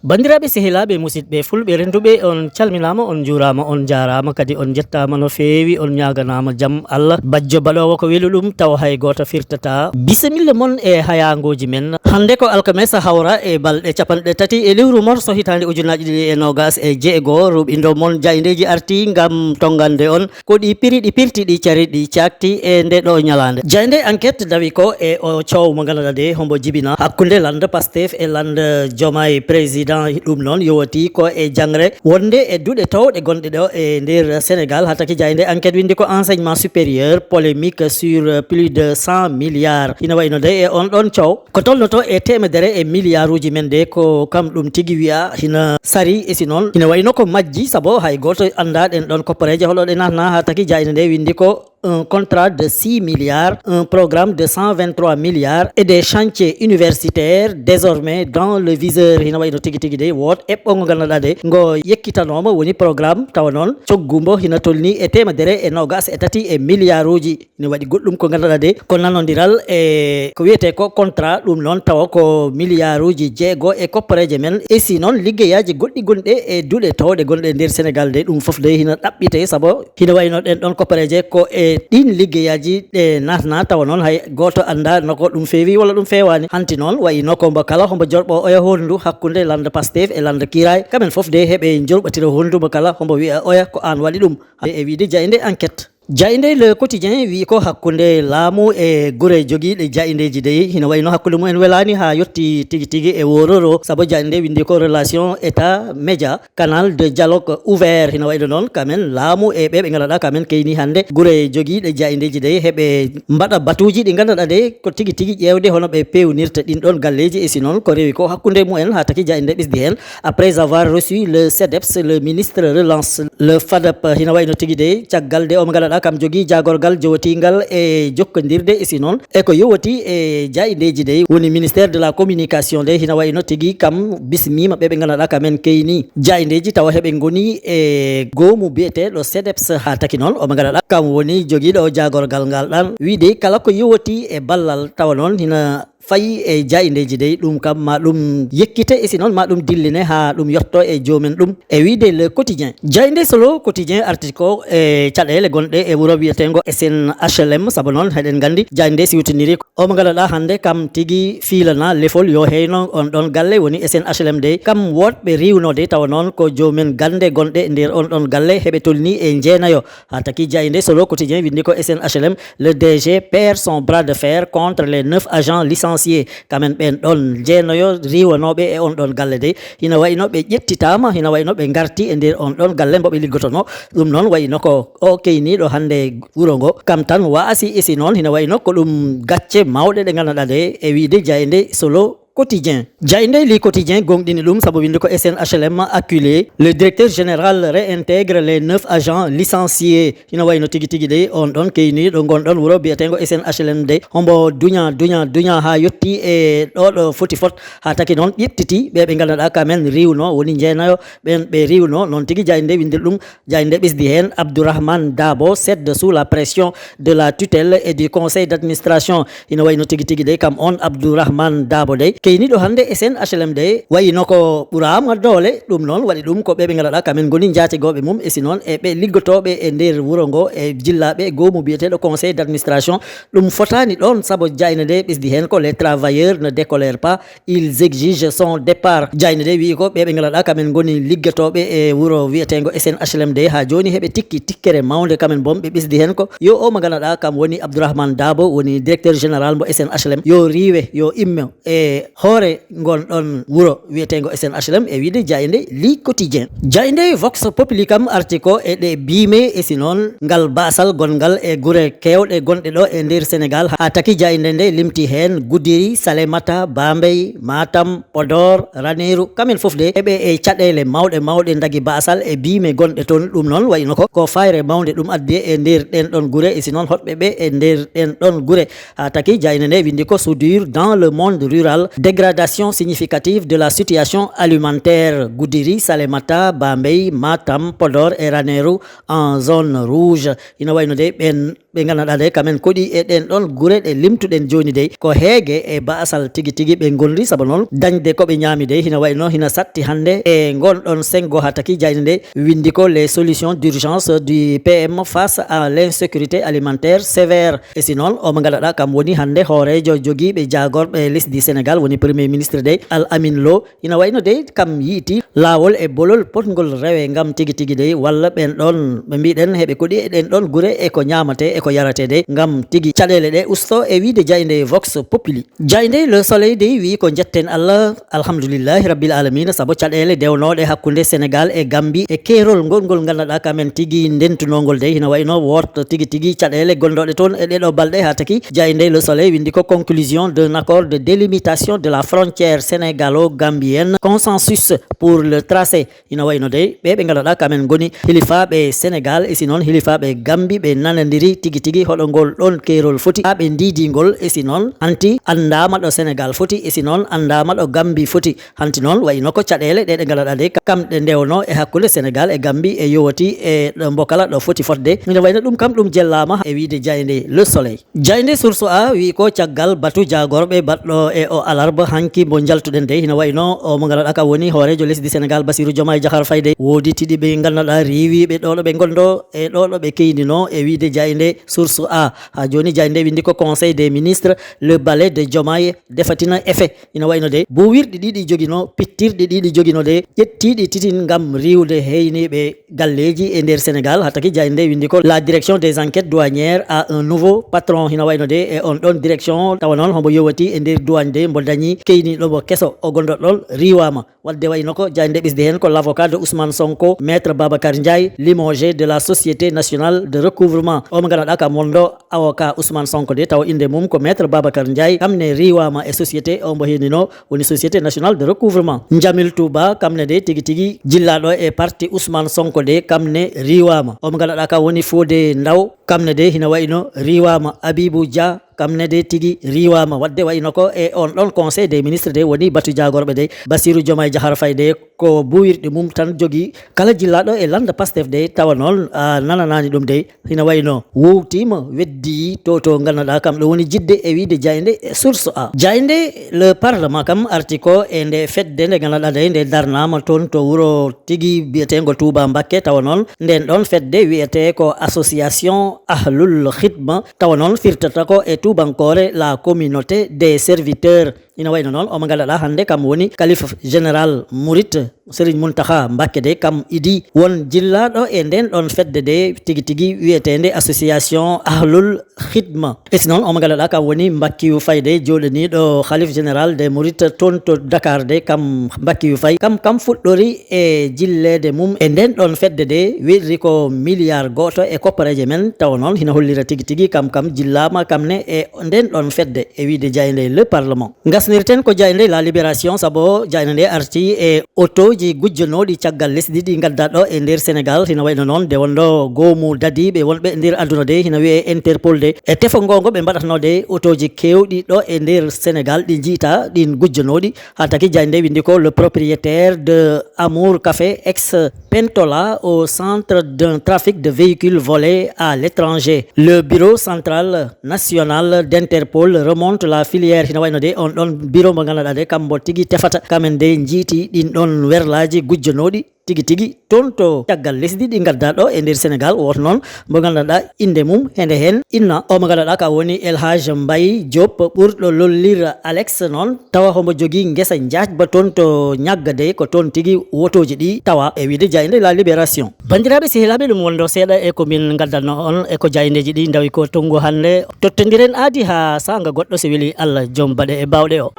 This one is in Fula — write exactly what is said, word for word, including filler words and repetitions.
Banndiraaɓe, sehilaaɓe, musidɓe fulɓe renduɓe, on calminaama, on njuuraama, on njaaraama, kadi on njettaama no feewi, on ñaaganaama jam Allah. Bajjo baɗoowo ko welu ɗum, tawa hay gooto firtataa. Bisimilla mon e hayaangooji men. Hannde ko alkamesa, hawra e balɗe capanɗe tati e lewru morso hitaande ujunaaji ɗiɗi e noogas e jeego, ruuɓindo mon Jaayndeeji artii ngam tonngande on ko ɗi piri, ɗi pirti, ɗi cari, ɗi caakti e nde ɗo ñalaande. Jaaynde Enquête dawi ko e o coow mo ngannduɗaa de hombo jibina hakkunde lande Pastef e lande Diomaye président. Ɗum noon yowati ko e jangre wonde e duɗe towɗe gonɗe ɗo e nder Sénégal. Haa taki jaaynde Enquête winndi ko enseignement supérieur, polémique sur plus de cent milliards. Ina wayno de e on ɗon coow ko tolnoto e temedere e milliards uji men de, ko kam ɗum tigi wiya hina sari. E si noon, ina wayno ko majji, sabu hay gooto anndaa ɗen ɗon koppareeje holo ɗe naatna. Haa taki jaaynde nde winndi ko un contrat de six milliards, un programme de cent vingt-trois milliards et des chantiers universitaires désormais dans le viseur. Hina wayno tigi tigi de woot eɓɓo ngo ngannduɗaa de ngo yekkitanooma, woni programme tawa noon coggu mbo hina tolni e temedere e noogas e tati e milliards uji. Ne waɗi goɗɗum ko ngannduɗaa de ko nanondiral e ko wiyetee ko contrat, ɗum noon tawa ko milliards uji jeego e koppareeje men. E si noon liggeyaaji goɗɗi gonɗe e duɗe towɗe gonɗe e nder Sénégal de, ɗum fof de hina ɗaɓɓitee, sabu hina wayno ɗen ɗon koppareeje ko e ɗin liggeyaaji ɗe naatna, tawa noon hay gooto anndaa no ko ɗum feewi walla ɗum feewaani. Hanti noon wayno ko mbo kala hombo jorɓo oya hondu hakkunde lande Pastef e lande Kiiraay, kamen fof de heɓe njorɓatira hondu mbo kala hombo wiya oya ko aan waɗi ɗum. E wiide jaaynde Enquête. Jaaynde Le Quotidien wi ko hakkunde laamu e gure jogiiɗe jaayndeeji dey, hina wayno hakkunde mumen welaani haa yotti tigi tigi e wororo, sabu jaaynde winndi ko relation État média, canal de dialogue ouvert. Hina wayno noon kamen laamu e ɓe ɓe ngannduɗaa kamen keyni hannde gure jogiiɗe jaayndeeji dey heɓe mbaɗa batuuji ɗi ngannduɗaa dey ko tigi tigi ƴeewde hono ɓe peewnirta ɗin ɗon galleeji. E si noon ko rewi ko hakkunde mumen haa taki jaaynde ɓesdi heen. Après avoir reçu le CDEPS, le ministre relance le FADEP. Hina wayno tigi de caggal de omo ngannduɗaa kam jogii jaagorgal jowotingal e jokkondirde e si noon e ko yowati e jaayndeeji de woni ministère de la communication de, hina wayno tigi kam bismiima ɓe ɓe ngannduɗaa kamen keyni jaayndeeji tawa heɓe ngoni e goomu biyeteeɗo CDEPS. Haa taki noon omo ngannduɗaa kam woni jogiiɗo jaagorgal ngal ɗan wiide kala ko yowati e ballal tawa noon hina fayi e jaayndeeji dey, ɗum kam ma ɗum yekkite, e si noon ma ɗum dilline haa ɗum yotto e joomen ɗum. E wiide Le Quotidien, jaaynde Solo Quotidien arti ko e caɗeele gonɗe e wuro wiyeteengo S N H L M, sabu noon heɗen nganndi jaaynde siwtindiri ko omo ngannduɗaa hannde kam tigi fiilana lefol yo heyno on ɗon galle woni S N H L M dey, kam woɗɓe riiwno dey tawa noon ko joomen gannde gonɗe e nder on ɗon galle heɓe tolni e jeenayo. Haa taki jaaynde Solo Quotidien winndi ko S N H L M, le D G perd son bras de fer contre les neuf agents licenciés. Kamen ɓen ɗon jeenayo riiwanooɓe e on ɗon galle dey, hina wayno ɓe ƴettitaama, hina wayno ɓe ngarti e nder on ɗon galle mbo ɓe liggotonoo. Ɗum noon wayno ko o keyniiɗo hannde wuro ngo, kam tan waasi. E si noon hina wayno ko ɗum gacce mawɗe ɗe ngannduɗaa de e wiide jaaynde Solo Quotidien. Jaaynde Le Quotidien gonɗini ɗum sabu winndi ko S N H L M acculé. Le directeur général réintègre les neuf agents licenciés. Hina wayno tigi tigi dey on ɗon keyniiɗo ngon ɗon wuro biyeteengo S N H L M dey hombo duña, duña, duña haa yotti e ɗo ɗo foti fot. Haa taki noon ƴettiti ɓe ɓe ngannduɗaa kamen riiwno woni jeenayo ɓen ɓe riiwno. Noon tigi jaaynde winndiri ɗum. Jaaynde ɓesdi heen Abdourahmane Dabo cède sous la pression de la tutelle et du conseil d'administration. Hina wayno tigi tigi dey kam on Abdourahmane Dabo dey keyniiɗo hannde S N H L M dey wayino ko ɓuraama doole. Ɗum noon waɗi ɗum ko ɓe ɓe ngannduɗaa kamen ngoni njaatigooɓe mum e si noon e ɓe liggotooɓe e nder wuro ngo e jillaaɓe e goomu biyeteeɗo conseil d'administration. Ɗum fotaani ɗoon sabu jaaynde nde ɓesdi heen ko les travailleurs ne décolèrent pas, ils exigent son départ. Jaaynde nde wiyi ko ɓe ɓe ngannduɗaa kamen ngoni liggotooɓe e wuro wiyeteengo S N H L M de haa jooni heɓe tikki tikkere mawnde kamen boom ɓe ɓesdi heen ko yo o mo ngannduɗaa kam woni Abdourahmane Dabo woni directeur général mbo S N H L M yo riiwe yo imme e hoore ngon ɗon wuro wiyeteengo S N H L M e wiide jaaynde Le Quotidien. Jaaynde Vox Populi kam arti ko e ɗe biime e si noon ngal baasal gonngal e gure keewɗe gonɗe ɗo e nder Senegaal haa taki jaaynde nde limti heen Gudiri, Salemata, Bambey, Matam, Podor, Raneeru, kamen fof de heɓe e caɗeele mawɗe mawɗe ndagi baasal e biime gonɗe toon. Ɗum noon wayno ko ko fayre mawnde ɗum addi e nder ɗen ɗon gure e si noon hoɗɓe ɓe e nder ɗen ɗon gure. Haa taki jaaynde nde winndi ko soudure dans le monde rural, dégradation significative de la situation alimentaire, Gudiri, Salemata, Bambey, Matam, Podor et Raneeru en zone rouge. Ina wayno de ɓen ɓe nganndanɗaa dey kamen koɗi e ɗen ɗon gure ɗe limtuɗen jooni dey, ko heege e baasal tigi tigi ɓe ngonri, sabu noon dañde ko ɓe ñaami dey hina wayno hina satti hannde e ngon ɗon senngo haa taki jayde nde winndi ko les solutions d'urgence du P M face à l'insécurité alimentaire sévère. E si noon, o mo nganndanɗaa kam woni hannde hooreejo jogiiɓe jaagorɓe lesdi Sénégal, woni Premier Ministre dey, Al Amin Lo, ina wayno dey kam yiiti laawol e bolol potngol rewe ngam tigi tigi dey walla ɓen ɗon ɓe mbiɗen heɓe koɗi e ɗen ɗon gure e ko ñaamate e ko yarate dey ngam tigi caɗeele ɗe usto e wiide jayde Vox Populi. Jayde Le Soleil dey wi'i ko njetten Allah, alhamdulillahi rabbil alamina, sabu caɗeele dewnooɗe hakkunde Sénégal e Gambie e keerol ngol ngol nganndanɗaa kamen tigi ndentunongol dey hina wayno woorto tigi tigi caɗeele gondooɗe toon e ɗeɗo balɗe haa taki jayde Le Soleil winndi ko conclusion d'un accord de délimitation de la frontière sénégalo-gambienne, consensus pour le tracé. Ina wayno dey ɓe ɓe nganndanɗaa kamen ngoni hilifaaɓe Sénégal e si noon hilifaaɓe Gambie ɓe nanondiri tigi tigi hoɗo ngol ɗon keerol foti haa ɓe ndiidi ngol e si noon hanti anndaama ɗo Sénégal foti e si noon anndaama ɗo Gambie foti. Hanti noon wayno ko caɗeele ɗe ɗe nganndanɗaa dey kam ɗe ndewno e hakkunde Sénégal e Gambie e yowati e ɗo mbo kala ɗo foti fotde. Ina wayno ɗum kam ɗum jellaama e wiide jayde Le Soleil. Jayde Source A wi'i ko caggal batu jaagorɓe baɗɗo e o alarba hanki mbo njaltuɗen dey hina wayno o mo nganndanɗaa kam woni hooreejo lesdi Sénégal Bassirou Diomaye Diakhar Faye dey woodi tiɗi ɓe nganndanɗaa riiwiiɓe ɗo ɗo ɓe ngonɗo e ɗo ɗo ɓe keyndino e wiide jayde Source A. Haa jooni jayde winndi ko Conseil des ministres, le balai de Diomaye defatina effet. Ina wayno dey buuwirɗi ɗiɗi jogino, pittirɗi ɗiɗi jogino dey ƴettiiɗi titin ngam riiwde heyniiɓe galleeji e nder Sénégal. Haa taki jayde winndi ko la direction des enquêtes douanières a un nouveau patron. Hina wayno dey e on ɗon direction tawa noon hombo yowati e nder douane dey mbo dañi keyniiɗo mbo keso o gondoɗon riiwaama. Wadde wayno ko jayde ɓisde heen ko l'avocat de Ousmane Sonko, maître Babacar Ndiaye, limogé de la Société nationale de recouvrement. O mo nganndanɗaa kam wonɗo avocat Ousmane Sonko dey tawa innde mum ko maître Babacar Ndiaye, kam ne riiwaama e société o mbo heenino woni Société nationale de recouvrement. Jamil Touba kam ne dey tigi tigi jillaaɗo e parti Ousmane Sonko dey kam ne riiwaama. O mo nganndanɗaa kam woni Fodé Ndaw kam ne dey hina wayno riiwaama. Abibou Dia kam ne dey tigi riiwaama. Wadde wayno ko e on ɗon Conseil des ministres dey woni batu jaagorɓe dey Bassirou Diomaye Diakhar Faye dey ko buuwirɗi mum tan jogii kala jillaaɗo e lannda Pastef dey tawa noon a nananaani ɗum dey hina wayno wowtiima weddii to to nganndanɗaa kam ɗo woni jidde e wiide jayde Source A. Jayde Le Parlement kam arti ko e nde fedde nde nganndanɗaa dey nde darnaama toon to wuro tigi biyeteengo Touba Mbakke tawa noon nden ɗon fedde wiyetee ko Association Ahlul Khidma tawa noon firtata ko e tuubankoore la communauté des serviteurs. Ina wayno noon o mo nganndanɗaa hannde kam woni kalif général Murit Serigne Mountakha Mbakke dey kam idi won jillaaɗo e nden ɗon fedde dey tigi tigi wiyeteende Association Ahlul Khidma. E si noon o mo nganndanɗaa kam woni Mbakkiyu Faye dey jooɗaniiɗo Khalif Général des Mourides toon to Dakar dey kam Mbakkiyu Faye kam kam fuɗɗori e jilleede mum e nden ɗon fedde dey weɗri ko milliard gooto e koppareeje men tawa noon hina hollira tigi tigi kam kam jillaama kam ne e nden ɗon fedde e wiide jayde Le Parlement. Ngasnirten ko jayde La Libération sabu jayde nde arti e otooji gujjanooɗi caggal lesdi ɗi ngaddaa ɗo e nder Sénégal hina wayno noon nde wonɗo goomu dadiiɓe wonɓe e nder aduna de hina wiyee Interpol de e tefo ngongo ɓe mbaɗatnoo de otooji keewɗi ɗo e nder Sénégal ɗi njiita ɗin gujjanooɗi haa taki jayde nde winndi ko le propriétaire de Amour Café ex Pentola au centre d'un trafic de véhicules volés à l'étranger. Le bureau central national d'Interpol remonte la filière hina wayno de on ɗon bureau mo nganndanɗaa de kambo tigi tefata kamen de njiiti ɗin ɗon werlaaji gujjanooɗi tigi tigi toon to caggal lesdi ɗi ngaddaa ɗo e nder Sénégal woto noon mo nganndanɗaa innde mum hende heen inna o mo nganndanɗaa ka woni El Hadj Mbaye Diop ɓurɗo lollira Alex noon tawa homo jogii ngesa njaajba toon to ñagga de ko toon tigi wotooji ɗi tawa e wiide jayde La Libération. Banndiraaɓe sehilaaɓe ɗum wonɗo seeɗa e ko min ngaddanno on e ko jayndeeji ɗi ndawi ko tonngu hannde tottondiren aadi haa saanga goɗɗo so weli Allah joom baɗe e baawɗe o.